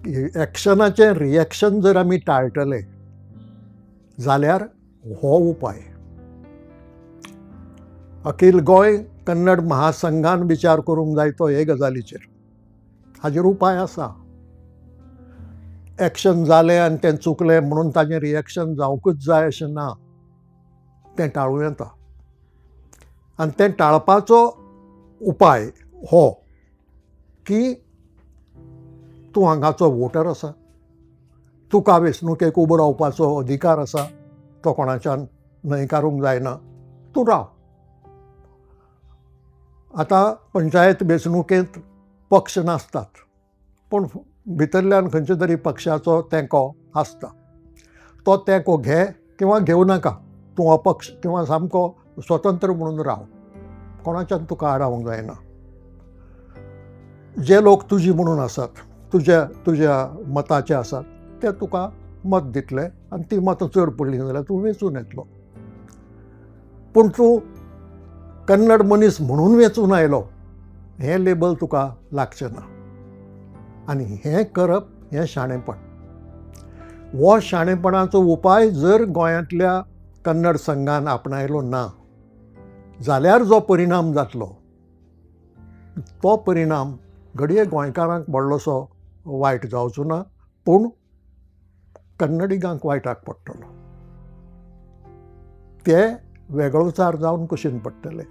एक्शनाचें reaction जर आमी टाळटले जाल्यार हो उपाय. अखिल गोंय कन्नड महासंघान विचार करूंक जाय तो हे गजालीचेर. हाजेर उपाय आसा. एक्शन जालें आनी तें चुकलें म्हणून ताजें रिएक्शन जावंकूच जाय अशें ना, तें टाळूं येता. आनी तें टाळपाचो उपाय हो की तूं हांगाचो वोटर आसा, तुका वेंचणुकेक उबो रावपाचो अधिकार आसा, तो कोणाच्यान न्हयकारूंक जायना, तूं राव. आतां पंचायत वेंचणुकेंत पक्ष नासतात, पूण भितरल्यान खंयच्या तरी पक्षाचो तेंको आसता. तो तेंको घे किंवा घेवं नाका, तूं अपक्ष किंवा सामको स्वतंत्र म्हणून राव, कोणाच्यान तुका आडावंक जायना. जे लोक तुजी म्हणून आसात, तुज्या मताचे आसात, ते तुका मत दितले आनी ती मतां चड पडलीं जाल्यार तूं वेंचून येतलो. पूण तूं कन्नड मनीस म्हणून वेंचून आयलो हें लेबल तुका लागचें ना. आनी हें करप हें शाणेपण. हो शाणेपणाचो उपाय जर गोंयांतल्या कन्नड संघान आपणायलो ना जाल्यार जो परिणाम जातलो तो परिणाम घडये गोंयकारांक व्हडलोसो वायट जावचो ना, पूण कन्नडिगांक वायटाक पडटलो. ते वेगळोचार जावन कुशीन पडटले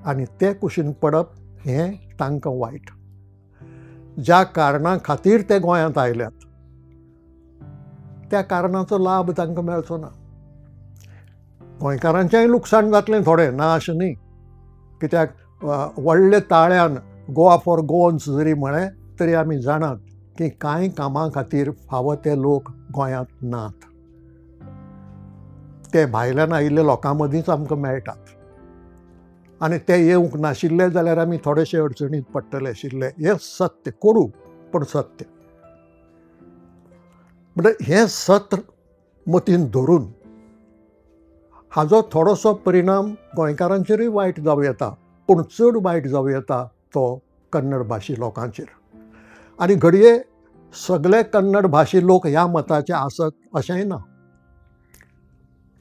आनी ते कुशीन पडप हें तांकां वायट. ज्या कारणा खातीर ते गोंयांत आयल्यात त्या कारणाचो लाभ तांकां मेळचो ना. गोंयकारांचेंय लुकसाण जातलें थोडें, ना अशें न्ही, कित्याक व्हडले ताळ्यान गोवा फॉर गोवन्स जरी म्हळें तरी आमी जाणात की कांय कामां खातीर फावो ते लोक गोंयांत नात, ते भायल्यान आयिल्ले लोकां मदींच आमकां मेळटात. आनी ते येवंक नाशिल्ले जाल्यार आमी थोडेशे अडचणींत पडटले आशिल्ले. हें सत्य, कोडू पूण सत्य. म्हणल्यार हें सत्य मतींत धरून हाजो थोडोसो परिणाम गोंयकारांचेरूय वायट जावं येता, पूण चड वायट जावं येता तो कन्नड भाशी लोकांचेर. आनी घडये सगळे कन्नड भाशी लोक ह्या मताचे आसत अशेंय ना.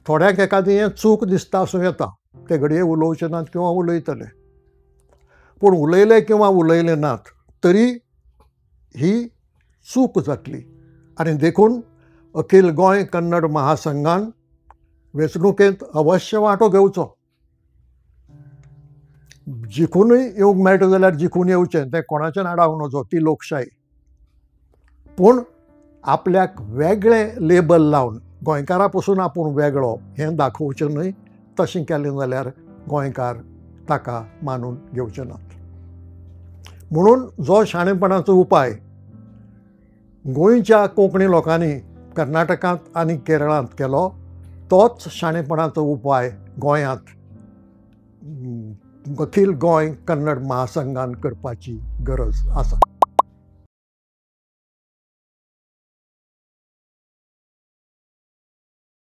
थोड्यांक एखादी हें चूक दिसता आसूं येता, ते घडये उलोवचे नात किंवा उलयतले, पूण उलयले किंवा उलयले नात तरी ही चूक जातली. आनी देखून अखिल गोंय कन्नड महासंघान वेंचणुकेंत अवश्य वांटो घेवचो. जिखूनय येवंक मेळटा जाल्यार जिखून येवचें, तें कोणाच्यान आडावंक नजो, ती लोकशाही. पूण आपल्याक वेगळें लेबल लावन गोंयकारा पसून आपूण वेगळो हें दाखोवचें न्हय. तशें केलें जाल्यार गोंयकार ताका मानून घेवचे नात. म्हणून जो शाणेपणाचो उपाय गोंयच्या कोंकणी लोकांनी कर्नाटकांत आनी केरळांत केलो तोच शाणेपणाचो उपाय गोंयांत अखिल गोंय कन्नड महासंघान करपाची गरज आसा.